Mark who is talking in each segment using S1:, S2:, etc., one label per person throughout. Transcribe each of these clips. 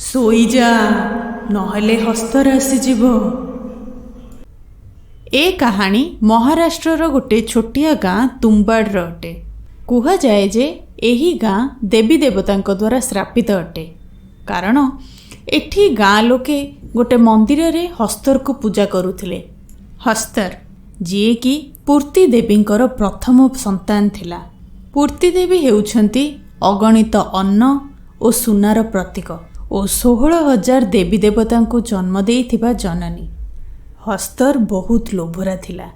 S1: ଶୋଇଯା, ନହେଲେ ହସ୍ତର ଆସିଯିବ। ଏ କାହାଣୀ ମହାରାଷ୍ଟ୍ରର ଗୋଟେ ଛୋଟିଆ ଗାଁ ତୁମ୍ବାଡ଼ର ଅଟେ। କୁହାଯାଏ ଯେ ଏହି ଗାଁ ଦେବୀ ଦେବତାଙ୍କ ଦ୍ୱାରା ଶ୍ରାପିତ ଅଟେ, କାରଣ ଏଠି ଗାଁ ଲୋକେ ଗୋଟେ ମନ୍ଦିରରେ ହସ୍ତରକୁ ପୂଜା କରୁଥିଲେ। ହସ୍ତର, ଯିଏକି ପୂର୍ତ୍ତି ଦେବୀଙ୍କର ପ୍ରଥମ ସନ୍ତାନ ଥିଲା। ପୂର୍ତ୍ତି ଦେବୀ ହେଉଛନ୍ତି ଅଗଣିତ ଅନ୍ନ ଓ ସୁନାର ପ୍ରତୀକ ଓ 16,000 ଦେବୀ ଦେବତାଙ୍କୁ ଜନ୍ମ ଦେଇଥିବା ଜନନୀ। ହସ୍ତର ବହୁତ ଲୋଭରା ଥିଲା।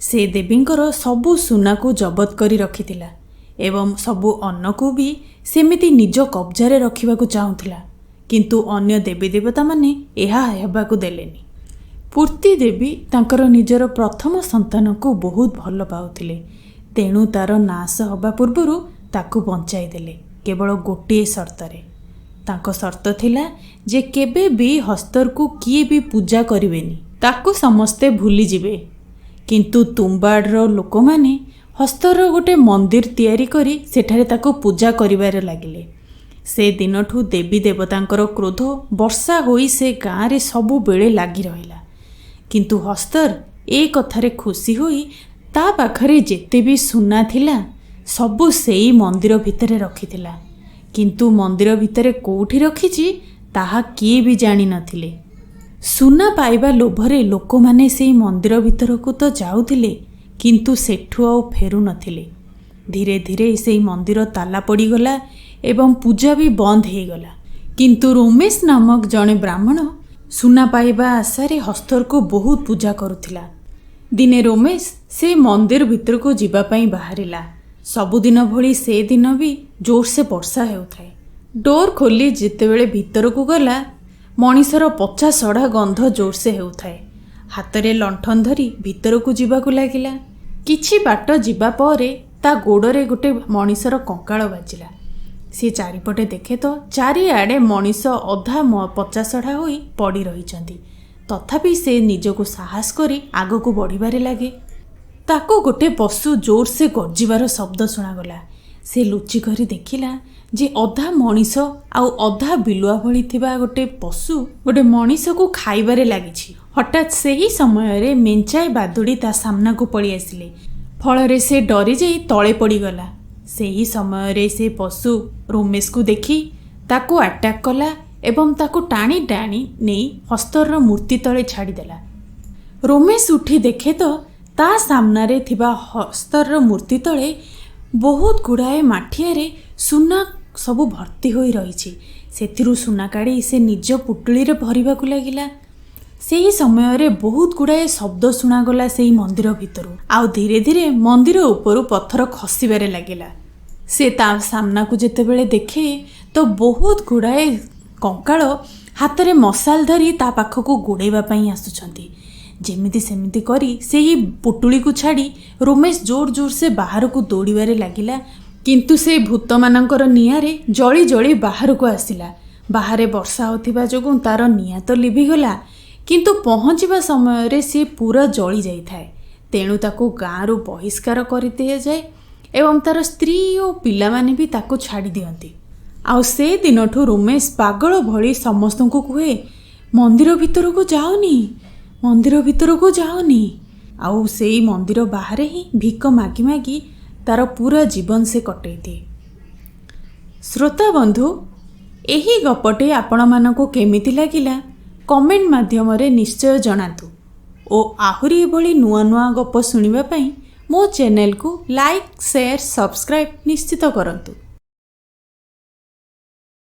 S1: ସେ ଦେବୀଙ୍କର ସବୁ ସୁନାକୁ ଜବତ କରି ରଖିଥିଲା ଏବଂ ସବୁ ଅନ୍ନକୁ ବି ସେମିତି ନିଜ କବ୍ଜାରେ ରଖିବାକୁ ଚାହୁଁଥିଲା, କିନ୍ତୁ ଅନ୍ୟ ଦେବୀ ଦେବତାମାନେ ଏହା ହେବାକୁ ଦେଲେନି। ପୂର୍ତ୍ତି ଦେବୀ ତାଙ୍କର ନିଜର ପ୍ରଥମ ସନ୍ତାନକୁ ବହୁତ ଭଲ ପାଉଥିଲେ, ତେଣୁ ତାର ନାଶ ହେବା ପୂର୍ବରୁ ତାକୁ ବଞ୍ଚାଇ ଦେଲେ, କେବଳ ଗୋଟିଏ ସର୍ତ୍ତରେ। ତାଙ୍କ ସର୍ତ୍ତ ଥିଲା ଯେ କେବେ ବି ହସ୍ତରକୁ କିଏ ବି ପୂଜା କରିବେନି, ତାକୁ ସମସ୍ତେ ଭୁଲିଯିବେ। କିନ୍ତୁ ତୁମ୍ବାଡ଼ର ଲୋକମାନେ ହସ୍ତରର ଗୋଟେ ମନ୍ଦିର ତିଆରି କରି ସେଠାରେ ତାକୁ ପୂଜା କରିବାରେ ଲାଗିଲେ। ସେ ଦିନଠୁ ଦେବୀ ଦେବତାଙ୍କର କ୍ରୋଧ ବର୍ଷା ହୋଇ ସେ ଗାଁରେ ସବୁବେଳେ ଲାଗି ରହିଲା। କିନ୍ତୁ ହସ୍ତର ଏ କଥାରେ ଖୁସି ହୋଇ ତା ପାଖରେ ଯେତେ ବି ସୁନା ଥିଲା ସବୁ ସେଇ ମନ୍ଦିର ଭିତରେ ରଖିଥିଲା। କିନ୍ତୁ ମନ୍ଦିର ଭିତରେ କେଉଁଠି ରଖିଛି ତାହା କିଏ ବି ଜାଣିନଥିଲେ। ସୁନା ପାଇବା ଲୋଭରେ ଲୋକମାନେ ସେଇ ମନ୍ଦିର ଭିତରକୁ ତ ଯାଉଥିଲେ, କିନ୍ତୁ ସେଠୁ ଆଉ ଫେରୁନଥିଲେ। ଧୀରେ ଧୀରେ ସେଇ ମନ୍ଦିର ତାଲା ପଡ଼ିଗଲା ଏବଂ ପୂଜା ବି ବନ୍ଦ ହେଇଗଲା। କିନ୍ତୁ ରୋମେଶ ନାମକ ଜଣେ ବ୍ରାହ୍ମଣ ସୁନା ପାଇବା ଆଶାରେ ହସ୍ତରକୁ ବହୁତ ପୂଜା କରୁଥିଲା। ଦିନେ ରୋମେଶ ସେ ମନ୍ଦିର ଭିତରକୁ ଯିବା ପାଇଁ ବାହାରିଲା। ସବୁଦିନ ଭଳି ସେ ଦିନ ବି ଜୋରସେ ବର୍ଷା ହେଉଥାଏ। ଡୋର୍ ଖୋଲି ଯେତେବେଳେ ଭିତରକୁ ଗଲା, ମଣିଷର ପଚା ସଢ଼ା ଗନ୍ଧ ଜୋରସେ ହେଉଥାଏ। ହାତରେ ଲଣ୍ଠନ ଧରି ଭିତରକୁ ଯିବାକୁ ଲାଗିଲା। କିଛି ବାଟ ଯିବା ପରେ ତା ଗୋଡ଼ରେ ଗୋଟେ ମଣିଷର କଙ୍କାଳ ବାଜିଲା। ସେ ଚାରିପଟେ ଦେଖେ ତ ଚାରିଆଡ଼େ ମଣିଷ ଅଧା ପଚାସଢ଼ା ହୋଇ ପଡ଼ି ରହିଛନ୍ତି। ତଥାପି ସେ ନିଜକୁ ସାହସ କରି ଆଗକୁ ବଢ଼ିବାରେ ଲାଗେ। ତାକୁ ଗୋଟେ ପଶୁ ଜୋରସେ ଗର୍ଜିବାର ଶବ୍ଦ ଶୁଣାଗଲା। ସେ ଲୁଚି କରି ଦେଖିଲା ଯେ ଅଧା ମଣିଷ ଆଉ ଅଧା ବିଲୁଆ ଭଳି ଥିବା ଗୋଟେ ପଶୁ ଗୋଟେ ମଣିଷକୁ ଖାଇବାରେ ଲାଗିଛି। ହଠାତ୍ ସେହି ସମୟରେ ମେଞ୍ଚାଏ ବାଦୁଡ଼ି ତା ସାମ୍ନାକୁ ପଳେଇ ଆସିଲେ, ଫଳରେ ସେ ଡରିଯାଇ ତଳେ ପଡ଼ିଗଲା। ସେହି ସମୟରେ ସେ ପଶୁ ରୋମେଶକୁ ଦେଖି ତାକୁ ଆଟାକ୍ କଲା ଏବଂ ତାକୁ ଟାଣି ଟାଣି ନେଇ ହସ୍ତରର ମୂର୍ତ୍ତି ତଳେ ଛାଡ଼ିଦେଲା। ରୋମେଶ ଉଠି ଦେଖେ ତ ତା ସାମ୍ନାରେ ଥିବା ହସ୍ତରର ମୂର୍ତ୍ତି ତଳେ ବହୁତ ଗୁଡ଼ାଏ ମାଠିଆରେ ସୁନା ସବୁ ଭର୍ତ୍ତି ହୋଇ ରହିଛି। ସେଥିରୁ ସୁନା କାଢ଼ି ସେ ନିଜ ପୁଟୁଳିରେ ଭରିବାକୁ ଲାଗିଲା। ସେହି ସମୟରେ ବହୁତ ଗୁଡ଼ାଏ ଶବ୍ଦ ଶୁଣାଗଲା ସେହି ମନ୍ଦିର ଭିତରୁ, ଆଉ ଧୀରେ ଧୀରେ ମନ୍ଦିର ଉପରୁ ପଥର ଖସିବାରେ ଲାଗିଲା। ସେ ତା ସାମ୍ନାକୁ ଯେତେବେଳେ ଦେଖେ ତ ବହୁତ ଗୁଡ଼ାଏ କଙ୍କାଳ ହାତରେ ମଶାଲ ଧରି ତା ପାଖକୁ ଗୋଡ଼େଇବା ପାଇଁ ଆସୁଛନ୍ତି। ଯେମିତି ସେମିତି କରି ସେହି ପୁଟୁଳିକୁ ଛାଡ଼ି ରୋମେଶ ଜୋର ଜୋର ସେ ବାହାରକୁ ଦୌଡ଼ିବାରେ ଲାଗିଲା, କିନ୍ତୁ ସେ ଭୂତମାନଙ୍କର ନିଆଁରେ ଜଳି ଜଳି ବାହାରକୁ ଆସିଲା। ବାହାରେ ବର୍ଷା ହେଉଥିବା ଯୋଗୁଁ ତାର ନିଆଁ ତ ଲିଭିଗଲା, କିନ୍ତୁ ପହଞ୍ଚିବା ସମୟରେ ସେ ପୁରା ଜଳି ଯାଇଥାଏ। ତେଣୁ ତାକୁ ଗାଁରୁ ବହିଷ୍କାର କରିଦିଆଯାଏ ଏବଂ ତାର ସ୍ତ୍ରୀ ଓ ପିଲାମାନେ ବି ତାକୁ ଛାଡ଼ି ଦିଅନ୍ତି। ଆଉ ସେ ଦିନଠୁ ରୋମେଶ ପାଗଳ ଭଳି ସମସ୍ତଙ୍କୁ କୁହେ, ମନ୍ଦିର ଭିତରକୁ ଯାଅନି, ମନ୍ଦିର ଭିତରକୁ ଯାଅନି। ଆଉ ସେଇ ମନ୍ଦିର ବାହାରେ ହିଁ ଭିକ ମାଗି ମାଗି ତାର ପୁରା ଜୀବନ ସେ କଟେଇ ଦିଏ। ଶ୍ରୋତା ବନ୍ଧୁ, ଏହି ଗପଟି ଆପଣମାନଙ୍କୁ କେମିତି ଲାଗିଲା କମେଣ୍ଟ ମାଧ୍ୟମରେ ନିଶ୍ଚୟ ଜଣାନ୍ତୁ ଓ ଆହୁରି ଏଭଳି ନୂଆ ନୂଆ ଗପ ଶୁଣିବା ପାଇଁ ମୋ ଚ୍ୟାନେଲକୁ ଲାଇକ୍, ସେୟାର, ସବସ୍କ୍ରାଇବ୍ ନିଶ୍ଚିତ କରନ୍ତୁ।